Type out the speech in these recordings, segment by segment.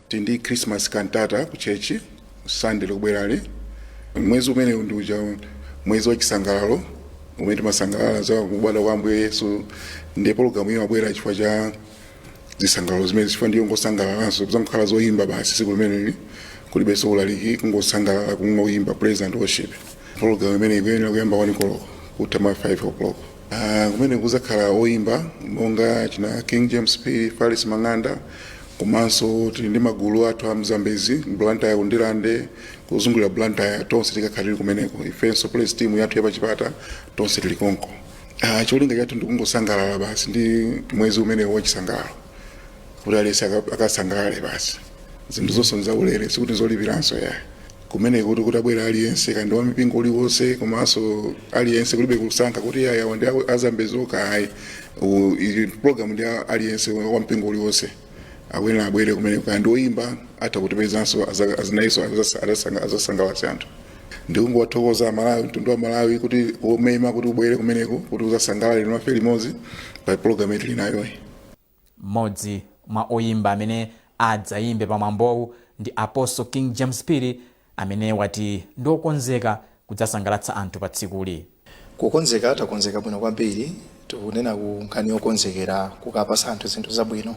Tili ndi Christmas cantata ku church Sunday likubwerali. Mwezi umenewu ndi uja mwezi wa chisangalalo umene timasangalala za kubadwa kwa Ambuye Yesu, ndiye pologalamu iyo imabwera chifukwa cha zisangalalo zimene, chifukwa ndiyo ngosangalalanso, kuzangokhala zoyimba basi tsiku limeneli, kulibenso ulaliki, kungosangalala, kungoyimba, praise and worship. Pologalamu imene ikuyenera kuyamba 1 koloko kutha ma 5 o'clock. Kumene kuzakhala oyimba monga china King James P, Faris Mang'anda, komanso tili ndi magulu athu a Mzambezi, Blantyre, Ndirande, kuzungulira Blantyre tonse tikakhala tili kumeneko. Ifenso praise team yathu yapachipata tonse tili konko. Cholinga chathu ndikungosangalala basi ndi mwezi umenewo wachisangalalo, kuti aliyense akasangalale basi. Zinthu zonse nzaulere, sikuti zolipiranso yayi. Kumene kuti kutabwera aliyense, kandi wa mipingo uliwonse, komanso aliyense, kulibe kusankha kuti yaya awa ndi azambezi okha, ayi. Iyi program ndi aliyense wa mpingo uliwonse akuyenera abwere kumene. Kandi oyimba atha kutipezanso, azinaiso azasangalatsa anthu. Ndikungowathokoza Malawi, mtundu wa Malawi, kuti umema kuti ubwere kumeneko kuti uzasangalale nafe limodzi pa program yathu linayoyi. Mmodzi mwa oyimba amene adzayimbe pamwambowu ndi Apostle King James Phiri, amene wati ndiokonzeka kudzasangalatsa anthu pa tsikuli. Kukonzeka, takonzeka bwino kwambiri. Tikunena ku nkhani yokonzekera kukapasa anthu zinthu zabwino,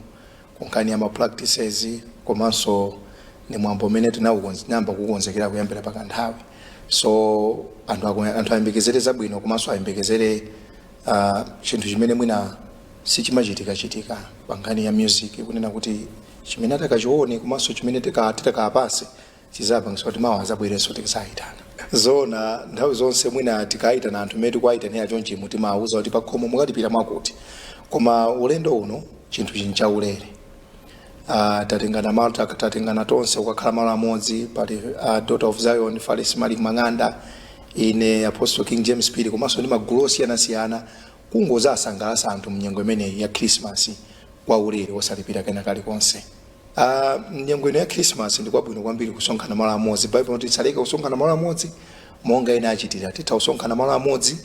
ku nkhani ya ma practices, komanso ni mwambo umene tinayamba kukonzekera kuyambira pakanthawi. So anthu ayembekezere zabwino, komanso ayembekezere chinthu chimene mwina sichimachitikachitika pa nkhani ya music, kunena kuti chimene atakachione komanso chimene titakapase chizapangisa kuti mawa azabwerenso tikazayitana. Zona nthawi zonse mwina tikayitana anthu, mmene tikuwayitanira chonchi, timawauza kuti pakhomo mukatipira mwakuti, koma ulendo uno chinthu chinchaulere. Tatengana malo, tatengana tonse kukakhala malo amodzi. Pali Daughter of Zion, Faris Malik Mang'anda, ine Apostle King James Phiri, komanso ndi magulu osiyanasiyana, kungozasangalatsa anthu mnyengo imeneyi ya Christmas kwa ulere, osalipira kena kalikonse. Mnyengo ino ya Christmas ndi kwabwino kwambiri kusonkhana malo amodzi. Bible kuti tisaleke kusonkhana malo amodzi monga ena achitira. Titha kusonkhana malo amodzi,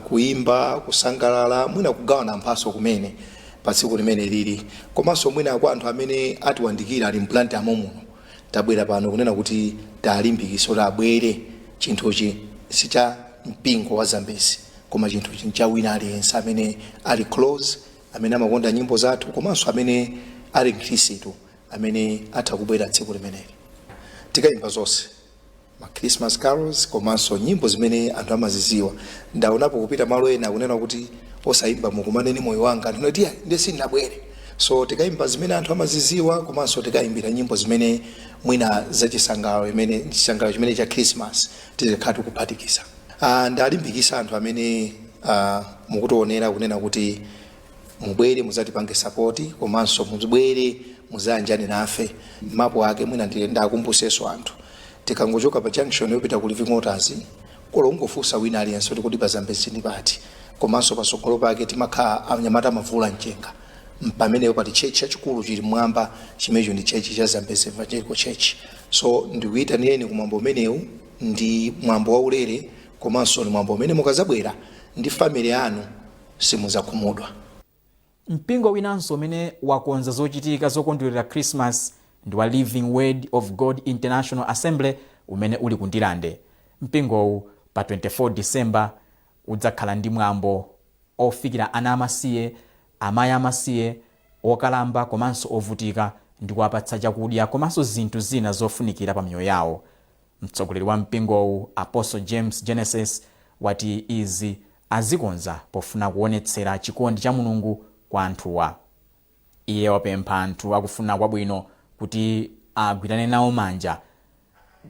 kuimba, kusangalala, mwina kugawana mphaso kumene pa tsiku limene lili, komanso mwina kwa anthu amene atiwandikira ali m'Blantyre muno, tabwera pano kunena kuti talimbikitsa kuti abwere. Chinthuchi si cha mpingo wa Zambezi, koma chinthuchi ncha wina aliyense amene ali close, amene amakonda nyimbo zathu, komanso amene ali mkhristu amene atha kubwera tsiku limeneli. Tikayimba zonse, ma Christmas carols komanso nyimbo zimene anthu amaziziwa. Ndaonapo kupita malo ena kunena kuti osayimba "Mukumaneni Moyo Wanga", anthu nati ndiye sindinabwere. So tikayimba zimene anthu amaziziwa, komanso tikayimbira nyimbo zimene mwina zachisangalalo, imene chisangalalo chimene cha Christmas tizikhala tikuphatikiza. Ndalimbikisa anthu amene mukutionera kunena kuti mubwere muzatipange support, komanso mubwere muzayanjane nafe. Mapu ake mwina ndakumbusenso anthu, tikangochoka pa junction yopita ku Living Waters, kolo ungofunsa wina aliyense kuti kodi pa Zambezi ndi pati, komanso patsogolo pake timakhala anyamata amavula mchenga, pamenepo pali church chachikulu chili mwamba, chimenecho ndi church cha Zambezi Evangelical Church. So ndikuyitanireni kumwambo umenewu. Ndi mwambo waulere, komanso ndi mwambo umene mukazabwera ndi family yanu simudzakhumudwa. Mpingo winanso umene wakonza zochitika zokondwerera Christmas ndi wa Living Word of God International Assembly umene uli ku Ndirande. Mpingowu pa 24 December udzakhala ndi mwambo ofikira ana amasiye, amayi amasiye, okalamba komanso ovutika ndi kuwapatsa chakudya komanso zinthu zina zofunikira pa miyoyo yawo. Mtsogoleri wa mpingowu, Apostle James Genesis, wati izi azikonza pofuna kuonetsera chikondi cha Mulungu kwa anthuwa. Iye wapempha anthu akufuna kwabwino kuti agwirane nawo manja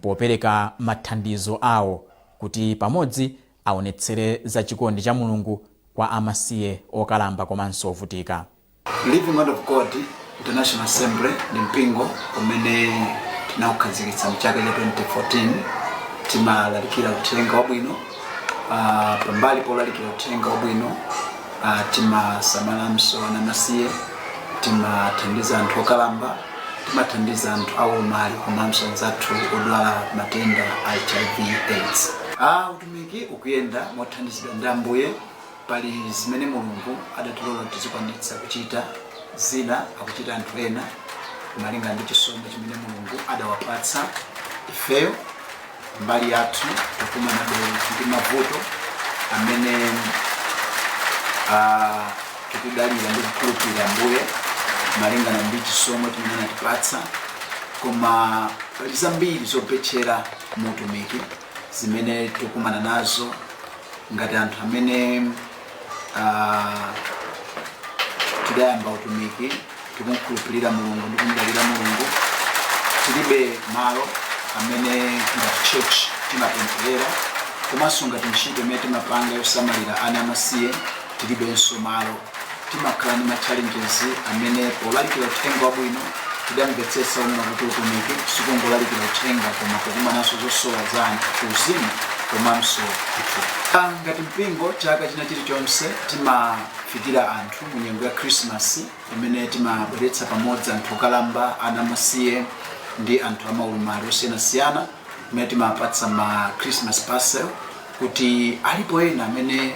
popereka mathandizo awo kuti pamodzi aonetsere za chikondi cha Mulungu kwa amasiye, okalamba komanso ovutika. Living Word of God International Assembly ndi mpingo umene tinawukhazikitsa mchaka cha 2014. Timalalikira uthenga wabwino. Pambali polalikira uthenga wabwino, timasamalanso ana amasiye, timathandiza anthu okalamba, timathandiza anthu aulumali komanso anzathu odwala matenda a HIV AIDS. Utumiki ukuyenda mothandizidwa ndi Ambuye. Pali zimene Mulungu adatilola tizikwanitsa kuchita, zina akuchita anthu ena. Malinga ndi chisomo chimene Mulungu adawapatsa ifeyo, mbali yathu tikumanabe ndi mavuto amene tikudalira ndi kukhulupirira Ambuye malingana ndi chisomo chimene anatipatsa. Koma pali zambiri zopetchera mu utumiki zimene tikumana nazo ngati anthu amene tidayamba utumiki tikumkhulupirira Mulungu ndi kumudalira Mulungu. Tilibe malo amene ngati church timapempherera, komanso ngati ntchito imene timapanga yosamalira ana amasiye tilibenso malo. Timakhala ndi ma challenges amene polalikira uthenga wabwino tidamvetsetsa unena kuti utumiki sikungolalikira uthenga, koma kukumananso zosowa za anthu kuuzimu komanso kuthupi. Ngati mpingo, chaka china chilichonse timafikira anthu mu nyengo ya Christmas imene timabweretsa pamodzi anthu okalamba, ana amasiye ndi anthu amaulumali osiyanasiyana, imene timapatsa ma Christmas parcel, kuti alipo ena amene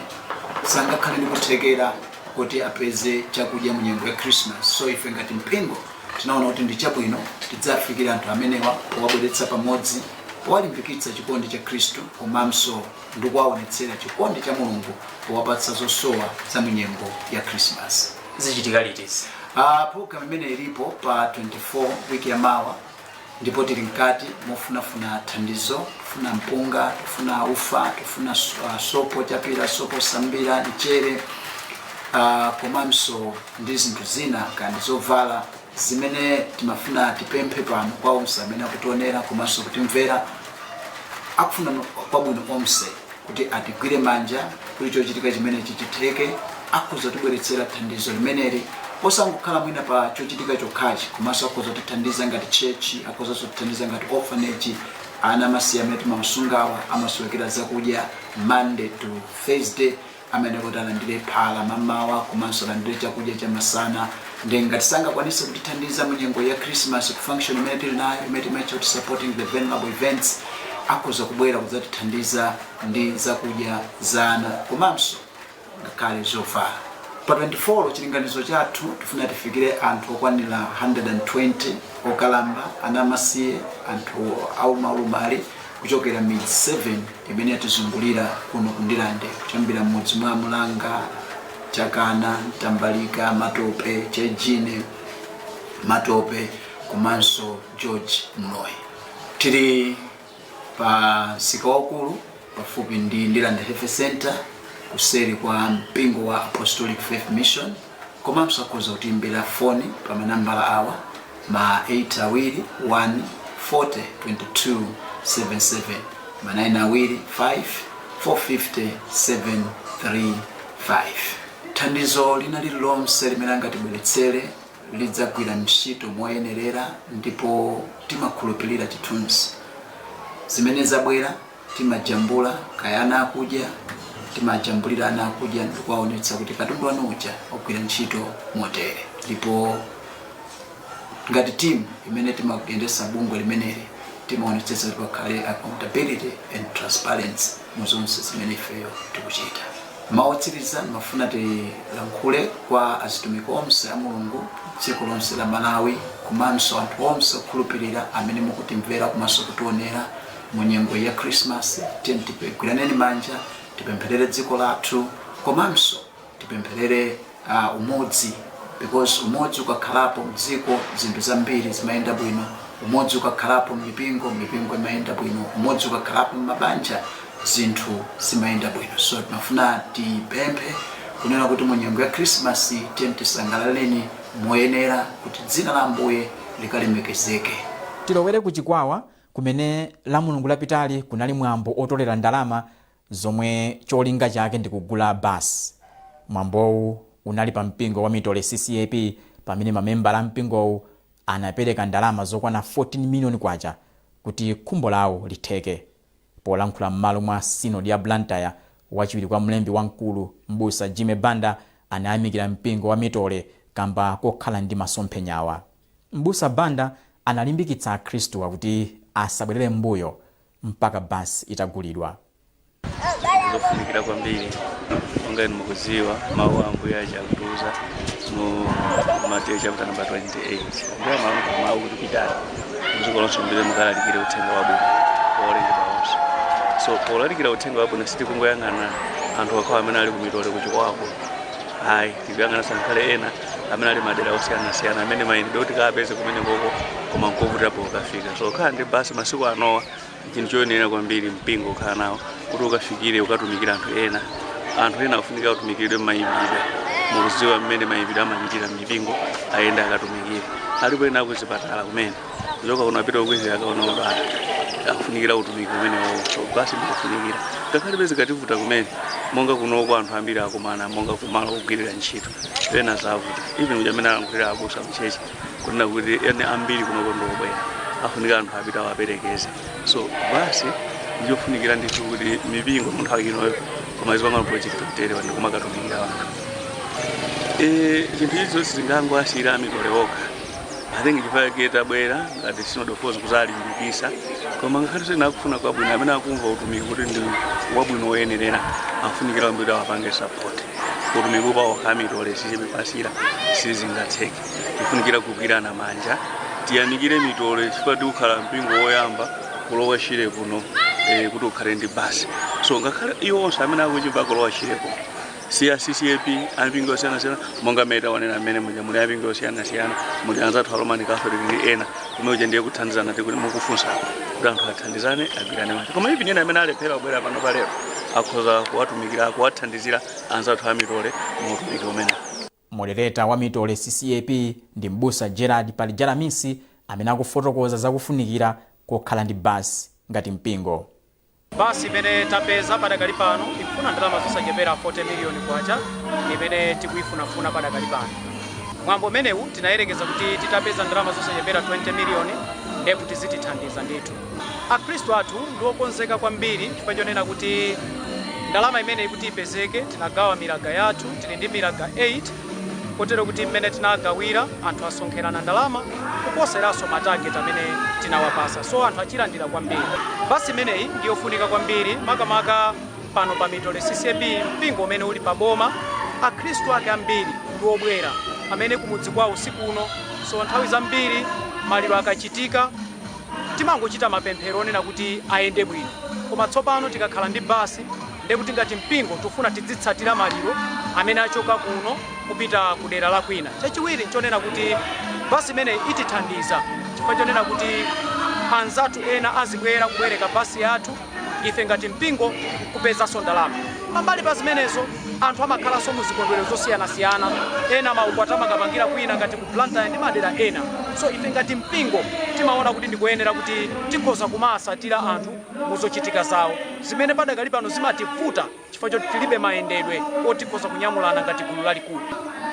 sangakhale ndi kuthekera kuti apeze chakudya mu nyengo ya Christmas. So ife ngati mpingo tinaona kuti ndi chabwino tidzafikira anthu amenewa powabweretsa pamodzi, powalimbikitsa chikondi cha Khristu komanso ndi kuwaonetsera chikondi cha Mulungu powapatsa zosowa za munyengo ya Christmas. Zichitika liti? Program imene ilipo pa 24, wiki ya mawa, ndipo tili mkati mofunafuna thandizo. Tifuna mpunga, tifuna ufa, tifuna sopo chapira, sopo sambira, mchere, komanso ndi zinthu zina kandi zovala zimene timafuna tipemphe pano kwa onse amene akutionera komanso kutimvera, akufuna kwabwino onse, kuti atigwire manja kuti chochitika chimenechi chitheke. Akhoza kutibweretsera thandizo limeneli osangokhala mwina pa chochitika chokhachi, komanso akhoza kutithandiza ngati church, akhozanso kutithandiza ngati orphanage. Ana amasiye amene timawasungawa amasowekera zakudya Monday to Thursday, amene kuti alandire phala mamawa komanso alandire chakudya cha masana. Ndi ngati sangakwanise kutithandiza mu nyengo ya Christmas ku function imene tili nayo, imene timaitcha kuti Supporting the Vulnerable events, akhoza kubwera kudzatithandiza ndi zakudya za ana komanso ngakhale zovala. Pa 24, chilinganizo chathu tifuna tifikire anthu okwanira 120 okalamba, ana amasiye, anthu aumaulumali, kuchokera midzi 7 imene yatizungulira kuno kuNdilande, kuyambira m'mudzi mwa Mulanga, Chakana, Tambalika, Matope, Chejine, Matope komanso George Mloyi. Tili pa msika waukulu pafupi ndi Ndilande Health Center, kuseri kwa mpingo wa Apostolic Faith Mission. Komanso akhoza kutiimbira foni pa manambala awa: ma 8 awiri 1 40 22 77, ma 9 awiri 5 450 735. Thandizo lina lililonse limene angatibweretsere lidzagwira ntchito moyenerera, ndipo timakhulupirira chithunzi zimene zabwera timajambula. Kaya ana akudya, timajambulira ana akudya ndikuwaonetsa kuti katundu wanu uja ogwira ntchito motere. Ndipo ngati team imene timayendesa bungwe limeneli, timaonetsetsa kuti pakhale accountability and transparency mu zonse zimene ifeyo tikuchita. Maotsiriza, mafuna tilankhule kwa azitumiki onse a Mulungu dziko lonse la Malawi, komanso anthu onse okhulupirira amene mukutimvera komanso kutionera mu nyengo ya Christmas. Tiye tigwiraneni manja, tipempherere dziko lathu komanso tipempherere umodzi, because umodzi ukakhalapo mdziko zinthu zambiri zimayenda bwino. Umodzi ukakhalapo mmipingo, mipingo imayenda bwino. Umodzi ukakhalapo mmabanja, zinthu zimayenda bwino. So timafuna tipemphe kunena kuti mu nyengo ya Christmas tiye tisangalaleni moyenera kuti dzina la Ambuye likalemekezeke. Tilowere ku Chikwawa, kumene la Mulungu lapitali kunali mwambo otolera ndalama zomwe cholinga chake ndi kugula basi. Mwambowu unali pa mpingo wa Mitole CCAP, pamene mamembala a mpingowu anapereka ndalama zokwana 14 miliyoni kwacha kuti khumbo lawo litheke. Polankhula m'malo mwa Sinodi ya Blantyre, wachiwiri kwa mlembi wamkulu, Mbusa Jimmy Banda, anayamikira mpingo wa Mitole kamba kokhala ndi masomphenyawa. Mbusa Banda analimbikitsa akhristuwa kuti asabwerere m'mbuyo mpaka basi itagulidwa. Zofunikira kwambiri, monga inu mukudziwa, mawu a Ambuye aja akutiuza mu Mateyu chapter number 28, ambuye amalankhula mawu. Pitani mdziko lonse, mupite mukalalikire uthenga wabwino wolengedwa onse. So polalikira uthenga wabwino, sitikungoyang'ana anthu okhawo amene ali kumitole kuchikwako, ayi. Tikuyang'ana sankhale ena amene ali madera osiyanasiyana, amene mayendedwe kuti kapeze kumene koko koma nkovutirapo ukafika. So khala ndi basi masiku anowa chinthu choyenera kwambiri, mpingo ukhala nawo kuti ukafikire, ukatumikira anthu ena. Anthu ena akufunika kutumikiridwe m'mayimbidwe. Mukudziwa mmene mayimbidwe amachitira m'mipingo, ayende akatumikire. Alipo ena akuzipatala kumene zoka unapita kukwezera, akaona odwala, akufunikira utumiki umenewo. So basi ndikufunikira, ngakhale zikativuta kumene, monga kunoko anthu ambiri akumana monga kumalo kugwirira ntchito, ena zavuta. Even kuja amene alankhulira abusa mchechi kunena kuti ene ambiri kunoko ndiobwera, afunika anthu apita awaperekeze. So basi ndichofunikira ndithu kuti mipingo mu nthawi inoyo koma izipanga project kutere ndikumakatumirira anthu. Chinthu ichi zonse zingangoasiyira amitole okha. I think chifukwa chake tabwera ngati synod of kuzalimbikisa. Koma ngakhale sena akufuna kwabwino, amene akumva utumiki kuti ndi wabwino woyenerera, afunikira kwambiri awapange support utumiki upa okha. Amitole sichipasira, sizingatheke. Tifunikira kugwirana manja. Tiyamikire mitole chifukwa tikukhala mpingo woyamba kulowa Shire kuno, kuti ukhale ndi basi. So ngakhale iwo onse amene akuchimva kulowa Shire kuno, siya CCAP, amipingo yosiyanasiyana, monga mmene taonera mmene muja muli amipingo yosiyanasiyana, muli anzathu a Roman Catholic ndi ena kumene uja, ndiye kuthandizana. Tikuti mukufunsa kuti anthu athandizane, agwirane manja. Koma even ena amene alephera kubwera pano palero akhoza kuwatumikira, kuwathandizira anzathu amitole mu utumiki umene. Moderator wa Mitole CCAP ndi mbusa Gerard Palijalamisi, amene akufotokoza zakufunikira kokhala ndi basi ngati mpingo. Basi imene tapeza padakali pano ikufuna ndalama zosachepera 40 miliyoni kwacha, imene tikuyifunafuna padakali pano. Mwambo umenewu tinayerekeza kuti titapeza ndalama zosachepera 20 miliyoni, ndiye kuti zitithandiza ndithu. Akhristu athu ndi okonzeka kwambiri, chifukwa chonena kuti ndalama imeneyi kuti ipezeke tinagawa milaga yathu. Tili ndi milaga 8, kotero kuti mmene tinagawira, anthu asonkherana ndalama kuposeranso ma target amene tinawapasa. So anthu achilandira kwambiri. Basi imeneyi ndiyofunika kwambiri, makamaka pano pa Mitole CCAP, mpingo umene uli pa boma. Akhristu ake ambiri ndi obwera amene kumudzi kwawo sikuno. So nthawi zambiri maliro akachitika timangochita mapemphero onena kuti ayende bwino. Koma tsopano tikakhala ndi basi, ndiye kuti ngati mpingo tifuna tidzitsatira maliro amene achoka kuno kupita ku dera la kwina. Chachiwiri nchonena kuti basi imeneyi itithandiza chifukwa chonena kuti anzathu ena azibwera kubwereka basi yathu, ife ngati mpingo kupezanso ndalama. Pambali pa zimenezo, anthu amakhalanso mu zikondwerero zosiyanasiyana, ena maukwati amakapangira kwina ngati ku Blantyre ndi madera ena. So ife ngati mpingo timaona kuti ndikuyenera kuti tikhoza kumasatira anthu mu zochitika zawo, zimene padakali pano zimativuta chifukwa choti tilibe mayendedwe otikhoza kunyamulana ngati gulu lalikulu.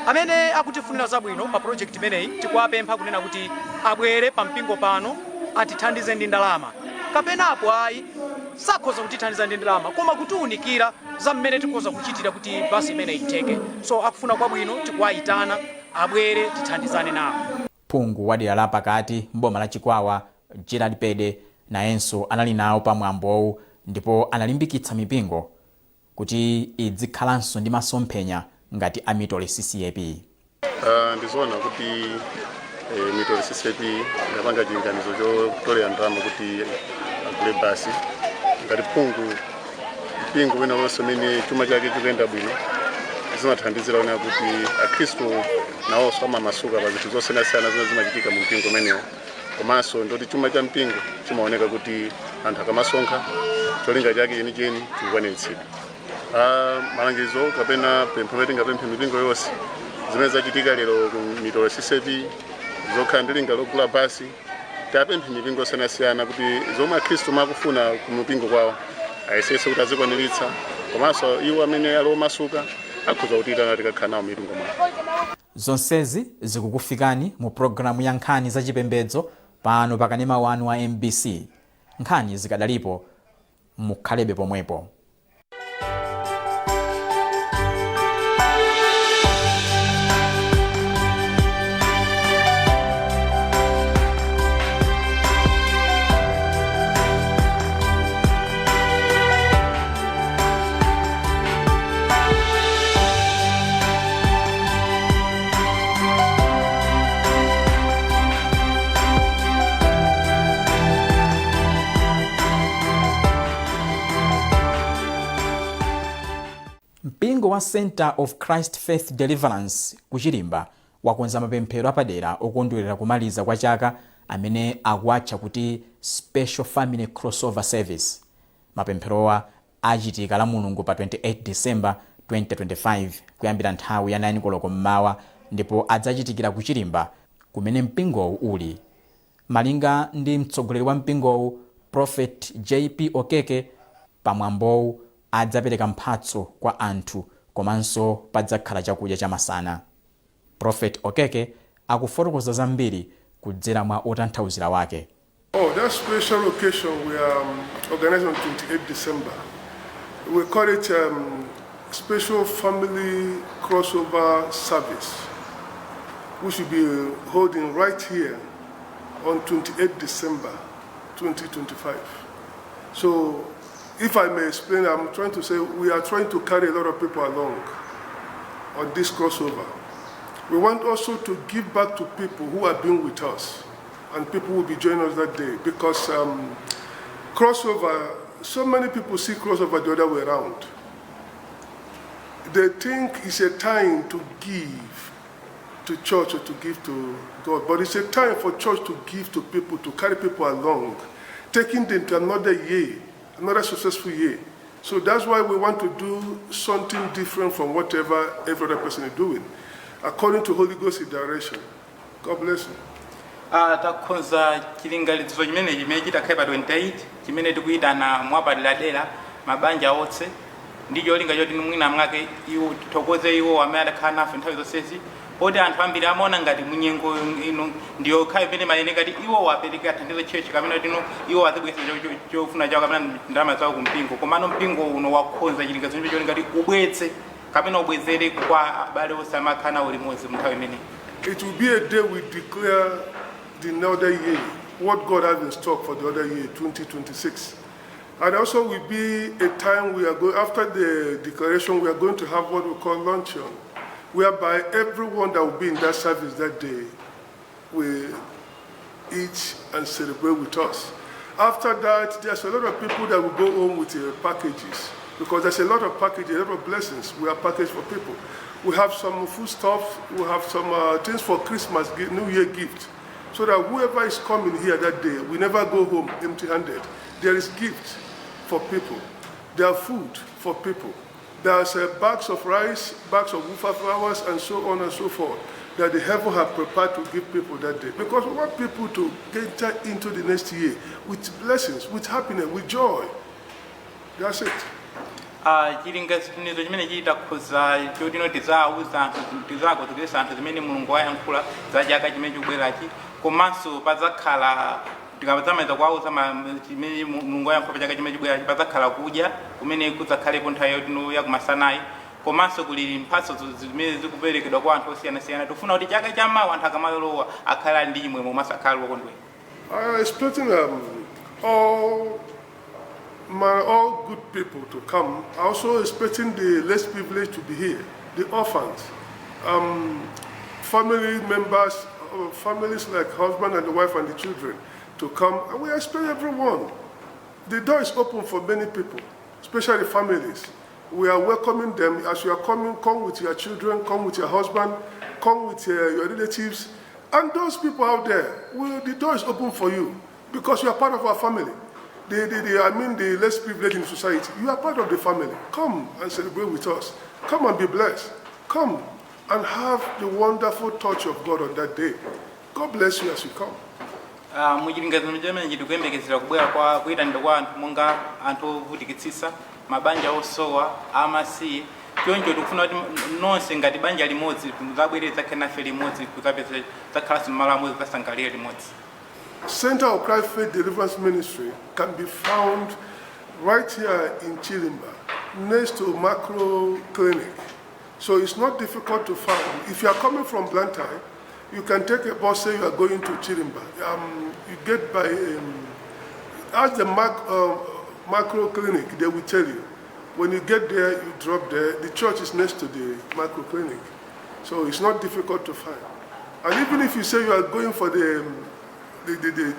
Amene akutifunira zabwino pa project imeneyi, tikuwapempha kunena kuti abwere pa mpingo pano atithandize ndi ndalama, kapenapo ayi, sakhoza kutithandiza ndi ndalama, koma kutiwunikira za mmene tikhoza kuchitira kuti basi imeneyi itheke. So akufuna kwabwino tikuwayitana abwere tithandizane nawo. Phungu wa dera la pakati mboma la Chikwawa, Gerard Pede, nayenso anali nawo pa mwambowu ndipo analimbikitsa mipingo kuti idzikhalanso ndi masomphenya ngati a Mitole CCAP. Ndizoona kuti Mitole CCAP inapanga chilinganizo chotolera ndalama kuti agule basi. Ngati phungu, mpingo wina wonse umene chuma chake chikuyenda bwino zimathandizira ona kuti akhristu nawonso amamasuka pa zinthu zosiyanasiyana zimene zimachitika mu mpingo umenewo. Komanso ndoti chuma cha mpingo chimaoneka kuti anthu akamasonkha, cholinga chake chenicheni chikukwaniritsidwa. Malangizo kapena pempho limene tingapemphe mipingo yonse, zimene zachitika lero ku Mitole CCAP zokhala ndi linga logula basi, tapemphe mipingo yosiyanasiyana kuti zomwe akhristu makufuna ku mipingo kwawo ayesese kuti azikwaniritsa. Komanso iwo amene ali omasuka akhoza kutiyitana, tikakhala nawo mipingo mwawo. Zonsezi zikukufikani mu programu ya nkhani zachipembedzo pano pa kanema wanu wa MBC. Nkhani zikadalipo, mukhalebe pomwepo. Mpingo wa Center of Christ Faith Deliverance ku Chilimba wakonza mapemphero apadera okondwerera kumaliza kwa chaka amene akuatcha kuti Special Family Crossover Service. Mapempherowa achitika la Mulungu pa 28 December 2025 kuyambira nthawi ya 9 koloko mmawa ndipo adzachitikira ku Chilimba kumene mpingowu uli. Malinga ndi mtsogoleri wa mpingowu, Prophet JP Okeke, pamwambowu adzapereka mphatso kwa anthu komanso padzakhala chakudya chamasana. Prophet Okeke akufotokoza zambiri kudzera mwa otanthauzira wake. Oh, that special occasion we are organizing on 28 December. We call it Special Family Crossover Service, which will be holding right here on 28 December 2025. So, if I may explain, I'm trying to say we are trying to carry a lot of people along on this crossover. We want also to give back to people who have been with us and people who will be joining us that day, because crossover, so many people see crossover the other way around. They think it's a time to give to church or to give to God, but it's a time for church to give to people, to carry people along, taking them to another year, another successful year. So that's why we want to do something different from whatever every other person is doing, according to Holy Ghost direction. God bless you. Takonza chilingalizo chimene chimene chitakhale pa 28, chimene tikuyitana mwapaderadera mabanja onse ndi cholinga choti mwina mwake iwo tithokoze iwo amene adakhala nafe nthawi zonsezi, poti anthu ambiri amaona ngati munyengo ino ndiyo khayo imene manene ngati iwo wapereka thandizo church kapena tino iwo azibwesa chofuna chawo kapena ndalama zawo kumpingo. Komano mpingo uno wakonza chilinganizo chimene cholinga ngati ubwetse kapena ubwezere kwa abale onse amakhala nawo limodzi mu nthawi imeneyi. It will be a day we declare the other year, what God has in stock for the other year, 2026. And also will be a time we are going, after the declaration, we are going to have what we call luncheon, whereby everyone that will be in that service that day will eat and celebrate with us. After that, there's a lot of people that will go home with packages, because there's a lot of packages, a lot of blessings we are packaged for people. We have some foodstuff, we have some things for Christmas, New Year gift, so that whoever is coming here that day will never go home empty-handed. There is gift for people. There are food for people. There's bags of rice, bags of ufa flowers, and so on and so forth that the heaven have prepared to give people that day. Because we want people to enter into the next year with blessings, with happiness, with joy. That's it. Chilinganizo chimene chitakhuza chotino tizawuza anthu, tizakonzekeresa anthu zimene Mulungu wayankhula za chaka chimene chikubwerachi. Komanso padzakhala, tikadzamaliza kuwauza chimene Mulungu wayankhula pa chaka chimene chikubwerachi, padzakhala kudya kumene kudzakhalepo nthawi yotino yakumasanayi. Komanso kuli mphatso zimene zikuperekedwa kwa anthu osiyanasiyana. Tikufuna kuti chaka chamawa anthu akamalowa akhale ali ndi chimwemwe komanso akhale ali okondwera. I expecting all good people to come. I also expecting the less privileged to be here, the orphans, family members, families like husband and the wife and the children to come. And we expect everyone. The door is open for many people, especially families. We are welcoming them. As you are coming, come with your children, come with your husband, come with your relatives. And those people out there, well, the door is open for you because you are part of our family. I mean, the less privileged in society. You are part of the family. Come and celebrate with us. Come and be blessed. Come and have the wonderful touch of God on that day. God bless you as you come. Muchilinganizo chimene tikuyembekezera kubwera kwa kuyitanidwa kwa anthu monga anthu ovutikitsitsa, mabanja osowa, amasiye. Choncho tikufuna kuti nonse ngati banja limodzi muzabwere, zakhale nafe limodzi, kuzapeza zakhalanso mmalo amodzi, zasangalire limodzi. Center of Christ Faith Deliverance Ministry can be found right here in Chilimba, next to Macro Clinic. So it's not difficult to find. If you are coming from Blantyre, you can take a bus, say you are going to Chilimba. You get by, ask the Macro Clinic, they will tell you. When you get there, you drop there. The church is next to the Macro Clinic. So it's not difficult to find. And even if you say you are going for the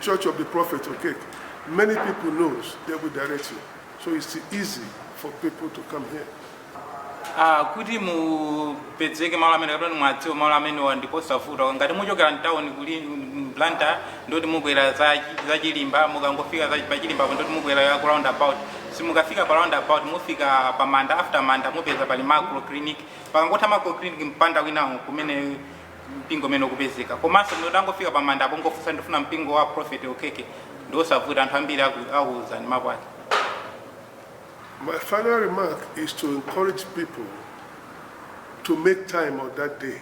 church of the prophet, okay, many people knows, they will direct you. So it's easy for people to come here. Kuti mupezeke malo amene kapena mwadziwe malo amenewa ndiposavuta. Ngati muchokera mtown kuli Blantyre, ndoti mukwera za Chilimba. Mukangofika pa Chilimbapo, ndoti mukwera ya ku roundabout. Simukafika pa roundabout, mufika pa manda. After manda mupeza pali Macro Clinic. Pakangotha Macro Clinic, mpanda winawo kumene mpingo umene ukupezeka. Komanso mutangofika pa manda apo, ngofunsa, "Ndifuna mpingo wa Prophet Okeke." Ndiosavuta, anthu ambiri akuwuzani mapu ake. My final remark is to encourage people to make time on that day,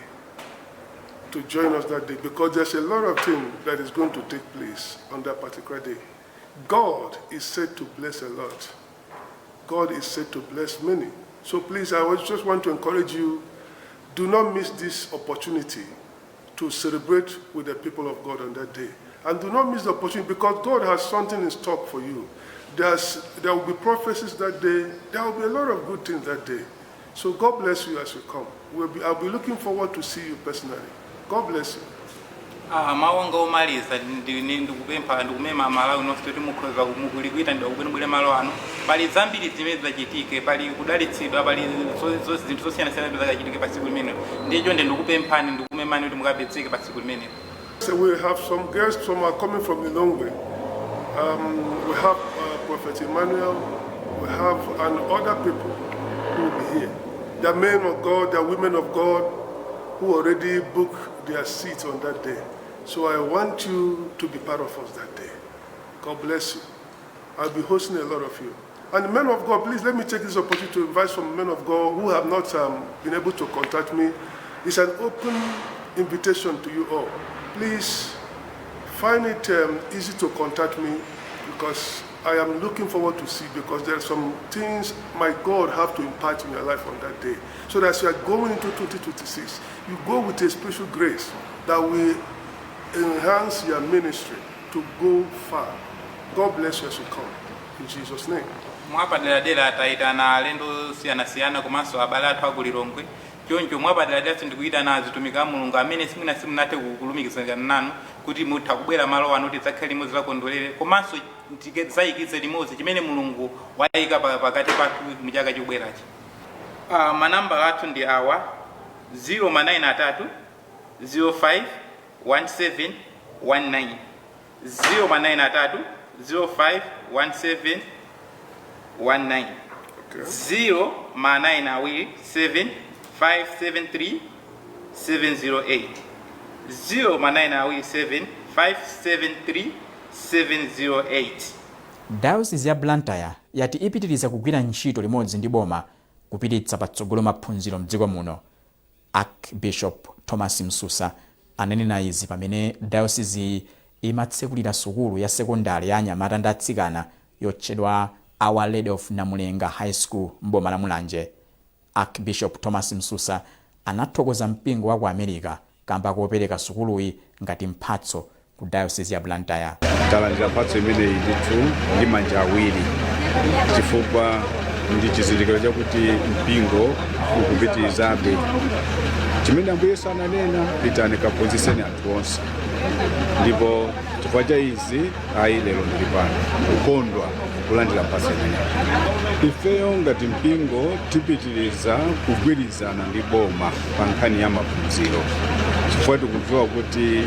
to join us that day, because there's a lot of things that is going to take place on that particular day. God is said to bless a lot. God is said to bless many. So please, I just want to encourage you, do not miss this opportunity to celebrate with the people of God on that day. And do not miss the opportunity because God has something in stock for you. There will be prophecies that day. There will be a lot of good things that day. So God bless you as you come. I'll be looking forward to see you personally. God bless you. Mawu anga omaliza, ndikupempha, ndikumema Malawi nonse kuti mukhoza mukulikuita ndikubwere malo ano. Pali zambiri zimene zachitike, pali kudalitsidwa, pali zinthu zosiyanasiyana zimene zakachitike pa tsiku limenelo. Ndiye chonde ndikupemphani, ndikumemani kuti mukapezeke pa tsiku limenelo. So we have some guests from are coming from Lilongwe. We have Prophet Emmanuel, we have and other people who will be here. The men of God, the women of God who already booked their seats on that day. So I want you to be part of us that day. God bless you. I'll be hosting a lot of you. And the men of God, please let me take this opportunity to invite some men of God who have not been able to contact me. It's an open invitation to you all. Please find it easy to contact me because I am looking forward to see, because there are some things my God have to impart in your life on that day. So that as you are going into 2026, you go with a special grace that will enhance your ministry to go far. God bless you as you come. In Jesus' name. Mwapaderadera tayitana alendo osiyanasiyana komanso abale athu aku Lilongwe. Choncho mwapaderadera ndikuyitana azitumiki a Mulungu amene simwina simunathe kulumikizana nanu kuti mutha kubwera malo ano, tidzakhale limodzi, lakondwerere komanso tidzayikize limodzi chimene Mulungu wayika pakati pathu muchaka chikubwerachi. Manambala athu ndi awa: 0 ma 9 atatu 05 17 19, 0 ma 9 atatu 05 17 19, 0 ma 9 awiri 7 5 7 3 708, 0 ma 9 awiri 7 5 7 3 708. Diocese ya Blantyre yati ipitiriza kugwira ntchito limodzi ndi boma kupititsa patsogolo maphunziro mdziko muno. Archbishop Thomas Msusa ananena izi pamene diocese imatsekulira sukulu ya sekondari ya anyamata ndi atsikana yotchedwa Our Lady of Namulenga High School mboma la Mulanje. Archbishop Thomas Msusa anathokoza mpingo wa ku America kamba kopereka sukuluyi ngati mphatso ku Diocese ya Blantyre. Talandira mphatso imeneyi ndithu ndi manja awiri chifukwa ndi chizindikiro chakuti mpingo ukupitirizabe chimene Ambuye Yesu ananena, "Pitani kaphunzitseni anthu onse." Ndipo chifukwa cha izi, ayi, lero ndili pano kukondwa kulandira mphatso imeneyi. Ifeyo ngati mpingo tipitiriza kugwirizana ndi boma pa nkhani ya maphunziro chifukwa tikudziwa kuti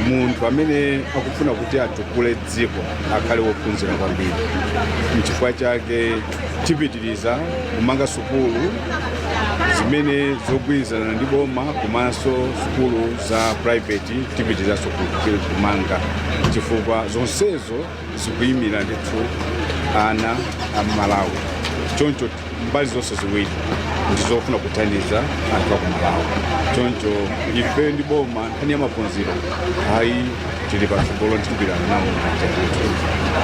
munthu amene akufuna kuti atukule dziko akhale wophunzira kwambiri. Nchifukwa chake tipitiriza kumanga sukulu zimene zogwirizana ndi boma komanso sukulu za private tipitirizaso kumanga chifukwa zonsezo zikuyimira ndithu ana a Malawi. Choncho mbali zonse ziwiri ndizofuna kuthandiza anthu aku Malawi. Choncho ife ndi boma, nkhani ya maphunziro, ayi, tili patsogolo, tigwirana nawo manja ndithu.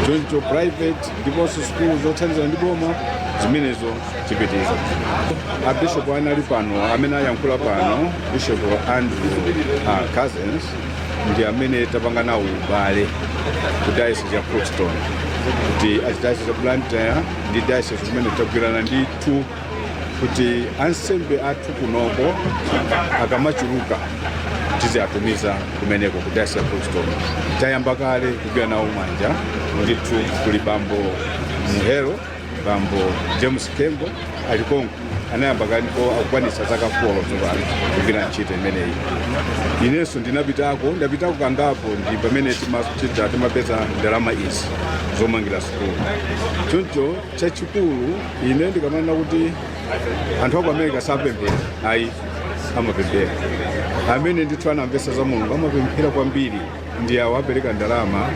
Choncho private ndiponso sukulu zothandizana ndi boma, zimenezo tipitiriza. Abishopu anali pano, amene ayankhula pano, Bishop Andrew Cousins, ndi amene tapanga nawo ubale ku Diocese ya Crookston, kuti Archdiocese ya Blantyre ndi diocese kumene tagwirana ndithu kuti ansembe athu kunoko akamachuluka tiziatumiza kumeneko ku Diocese ya Crookston. Tayamba kale kugwira nawo manja ndithu. Kuli Bambo Muhero, Bambo James Kembo alikonko. Anayamba kale ndipo akukwanitsa zaka 4 tsopano kugwira ntchito imeneyi. Inenso ndinapitako, ndapitako kangapo, ndi pamene timachita, timapeza ndalama izi zomangira sukulu. Choncho chachikulu, ine ndikamanena kuti anthu aku America sapemphera, ayi, amapemphera. Amene ndithu anamvetsa za Mulungu amapemphera kwambiri, ndi awo apereka ndalama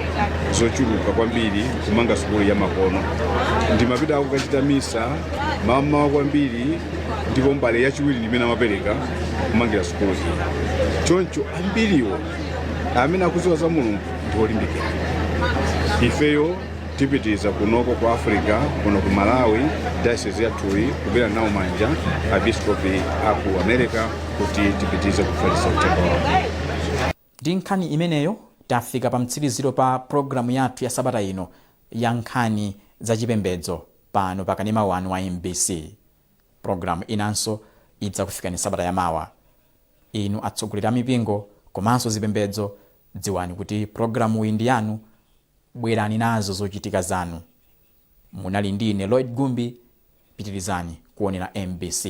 zochuluka kwambiri kumanga sukulu ya makono. Ndimapita kukachita misa mamawa kwambiri, ndipo mbale yachiwiri ndimene amapereka kumangira sukulu iyi. Choncho ambiriwo amene akudziwa za Mulungu ndi olimbikira. Ifeyo tipitiriza kunoko ku Africa, kuno ku Malawi, diocese yathuyi, kugwira nawo manja abiskopi aku America kuti tipitirize kufalitsa uthenga wawo. Ndi nkhani imeneyo tafika pa mtsiriziro pa pologalamu yathu ya sabata ino ya nkhani zachipembedzo pano pa kanema wanu wa MBC. Pologalamu inanso idzakufikani sabata yamawa. Inu atsogoleri a mipingo komanso zipembedzo, dziwani kuti pologalamu iyi ndi yanu. Bwerani nazo zochitika zanu. Munali ndi ine, Lloyd Gumbi. Pitirizani kuonera MBC.